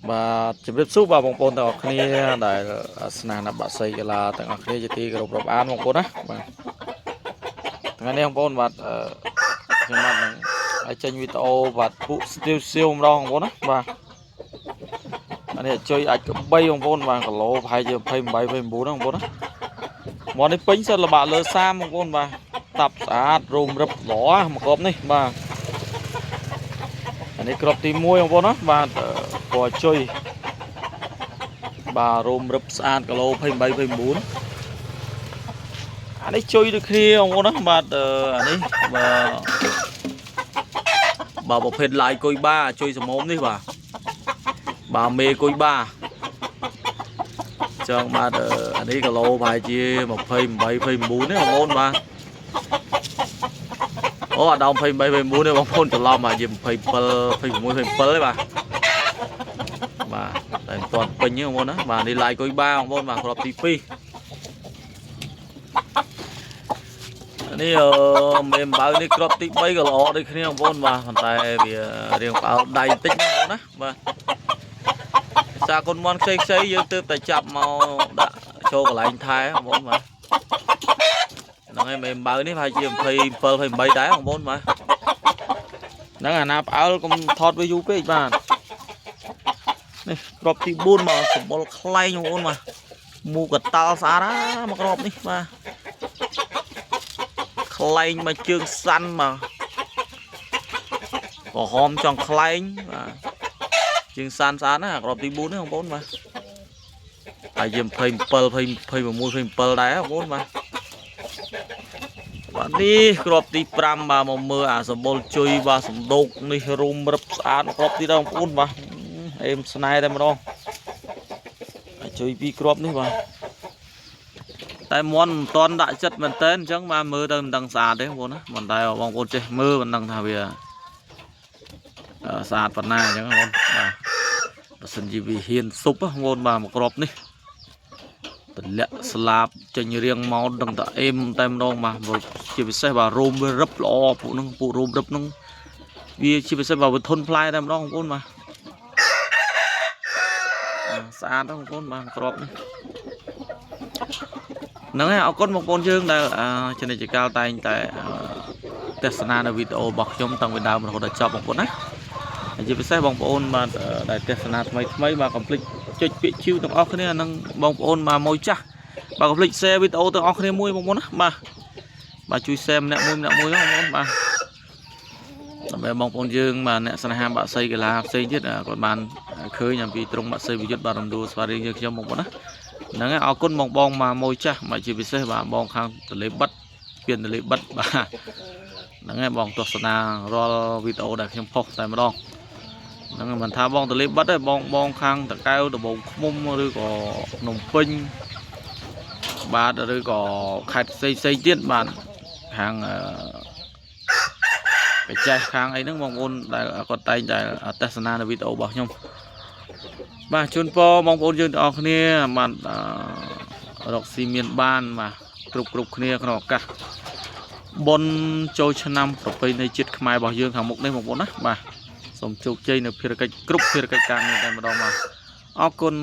បាទជម្រាបសួរបាទបងប្អូនទាំងអស់គ្នាដែលស្នាណាបាក់សីកីឡាទាំងអស់គ្នាជាទីគោរពរាប់អានបងប្អូនណាបាទថ្ងៃនេះបងប្អូនបាទអឺខ្ញុំបាទនឹងឲ្យចេញវីដេអូបាទពួកស្ទាវសៀវម្ដងបងប្អូនណាបាទអានេះជួយអាចក្បីបងប្អូនបាទគីឡូប្រហែលជា28 29ហ្នឹងបងប្អូនណាមកនេះពេញសិតលបាក់លើ30បងប្អូនបាទតាប់ស្អាតរោមរឹបល្អមកគ្រាប់នេះបាទអានេះគ្រាប់ទី1បងប្អូនណាបាទពណ៌ជុយបាទរោមរឹបស្អាតគីឡូ28 29អានេះជុយដូចគ្នាបងប្អូនណាបាទអានេះបាទបាទប្រភេទឡាយគុយបាជុយសមោមនេះបាទបាទមេគុយបាចង់បាទអានេះគីឡូប្រហែលជា28 29នេះបងប្អូនបាទអូអាដម28 29នេះបងប្អូនច្រឡំបាទជា27 26 27ទេបាទបាទតែមិនទាន់ពេញទេបងប្អូនណាបាទនេះឡាយគុយបាបងប្អូនបាទគ្រាប់ទី2នេះអឺមេអំបៅនេះគ្រាប់ទី3ក៏ល្អដូចគ្នាបងប្អូនបាទប៉ុន្តែវារៀងផ្អើលដៃបន្តិចណាបងប្អូនណាបាទសាគុណមន់ខ្ចីខ្ចីយើងទើបតែចាប់មកដាក់ចូលកន្លែងថែបងប្អូនបាទហ្នឹងហើយមេអំបៅនេះប្រហែលជា27 28ដែរបងប្អូនបាទហ្នឹងអាណាផ្អើលកុំថតវាយូរពេកបាទនេះគ្រាប់ទី4មកសម្បុរខ្លែងបងប្អូនបាទមូកតាល់ស្អាតណាមកគ្រាប់នេះបាទខ្លែងមកជើងសាន់មកក្រហមចង់ខ្លែងបាទជើងសាន់ស្អាតណាគ្រាប់ទី4នេះបងប្អូនបាទហើយជា27 26 27ដែរបងប្អូនបាទបាទនេះគ្រាប់ទី5បាទមកមើលអាសម្បុរជុយបាទសំដូកនេះរុំរឹបស្អាតគ្រាប់ទីដល់បងប្អូនបាទអេមស្នេហ៍តែម្ដងជួយពីរគ្រាប់នេះបាទតែមន់មិនតន់ដាក់ចិត្តមែនតើអញ្ចឹងបាទមើលទៅមិនដឹងស្អាតទេបងប្អូនណាប៉ុន្តែបងប្អូនចេះមើលមិនដឹងថាវាស្អាតប៉ុណ្ណាអញ្ចឹងបងប្អូនបាទបើសិនជាវាហ៊ានស៊ុបបងប្អូនបាទមកគ្រាប់នេះទម្លាក់ស្លាបចេញរៀងមកដឹងតែអេមតែម្ដងបាទជាពិសេសបាទរោមវារឹបល្អពួកហ្នឹងពួករោមរឹបហ្នឹងវាជាពិសេសបាទវាធន់ផ្លែតែម្ដងបងប្អូនបាទស្អាតបងប្អូនបាទគ្រាប់នេះហ្នឹងហើយអរគុណបងប្អូនយើងដែលចនិច្ចកាលតែងតែទស្សនានៅវីដេអូរបស់ខ្ញុំតាំងពីដើមរហូតដល់ចប់បងប្អូនណាហើយជាពិសេសបងប្អូនបាទដែលទស្សនាថ្មីថ្មីបាទកុំភ្លេចចុចពាក្យជីវទាំងអស់គ្នានិងបងប្អូនបាទមួយចាស់បាទកុំភ្លេច share វីដេអូទាំងអស់គ្នាមួយបងប្អូនណាបាទបាទជួយ share ម្នាក់មួយម្នាក់មួយបងប្អូនបាទដើម្បីបងប្អូនយើងបាទអ្នកស្នេហាបាក់សីកីឡាផ្សេងទៀតគាត់បានឃើញអំពីត្រង់បាក់សីវិយុទ្ធបាទរំដួលស្វារីយើងខ្ញុំបងប្អូនណាហ្នឹងហើយអរគុណបងបងមកមួយចាស់បាទជាពិសេសបាទបងខាងទលេបិទពៀនទលេបិទបាទហ្នឹងហើយបងទស្សនារាល់វីដេអូដែលខ្ញុំផុសតែម្ដងហ្នឹងមិនថាបងទលេបិទទេបងបងខាងតកែវដបងឃ្មុំឬក៏ភ្នំពេញបាទឬក៏ខេត្តផ្សេងផ្សេងទៀតបាទខាងអឺបច្ចេកខាងអីហ្នឹងបងប្អូនដែលគាត់តែងតែទស្សនានៅវីដេអូរបស់ខ្ញុំបាទជូនពរបងប្អូនយើងទាំងអស់គ្នាបាទរកស៊ីមានបានបាទគ្រប់គ្រប់គ្នាក្នុងឱកាសបុណ្យចូលឆ្នាំប្រពៃណីជាតិខ្មែររបស់យើងខាងមុខនេះបងប្អូនណាបាទសូមជោគជ័យនៅភារកិច្ចគ្រប់ភារកិច្ចការងារតែម្ដងបាទអរគុណ។